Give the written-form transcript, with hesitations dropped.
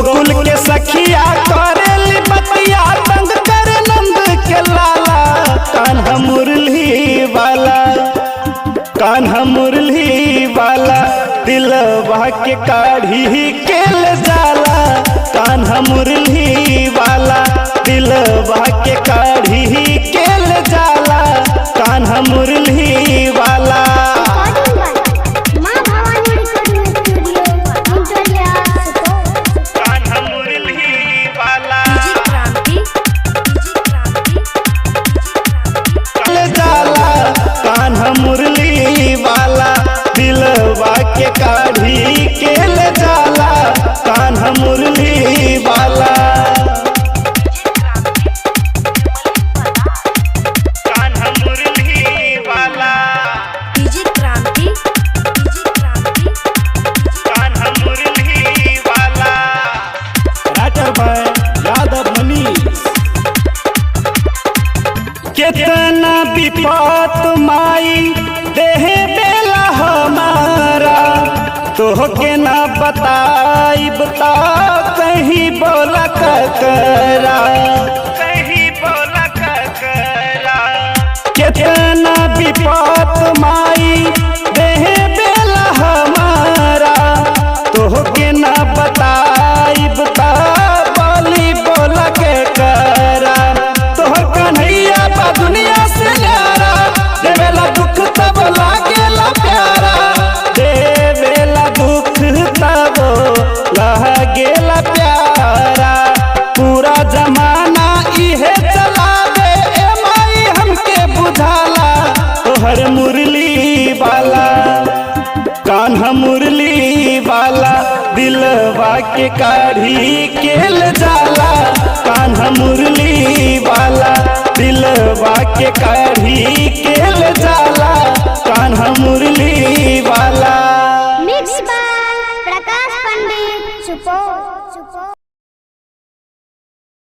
गोकुल के सखिया करेली बतिया, तंग करे नंद के लाला। कान्हा मुरली वाला, कान्हा मुरली वाला, दिलवा के काढ़ी के ले जाला। कान्हा मुरली वाला, दिलवा के काढ़ी के ले जाला। कान्हा मुरली वाला। Recording by Maa Bhawani recording studio, Intoria, Supaul. Kanha मुरली वाला डीजे क्रांति, डीजे क्रांति, ले जाला। कान्हा मुरली वाला, दिलवा के काढ़ी के ले जाला। कान्हा मुरली वाला। कान्हा मुरली वाला। डीजे क्रांति, डीजे क्रांति, कान्हा मुरली वाला। Writer by Yadav Manish. कितना विपत माई देह बेला हमारा, तोहके ना बताई बता कहीं बोला ककरा, कहीं बोला ककरा। कितना विपत माई देह बेला हमारा, तोहके ना बताई बता बोली बोला के करा। तोहर कन्हैया बा दुनिया से न्यारा, देवेला दुख तब लागेला प्यारा। देवेला दुख तब लागेला प्यारा। पूरा जमाना इहे चलावे, ए माई हमके बुझाला। तोहर मुरली वाला, कान्हा मुरली वाला, दिलवा के काढ़ी के ले जाला। कान्हा मुरली वाला, दिलवा के काढ़ी के ले जाला।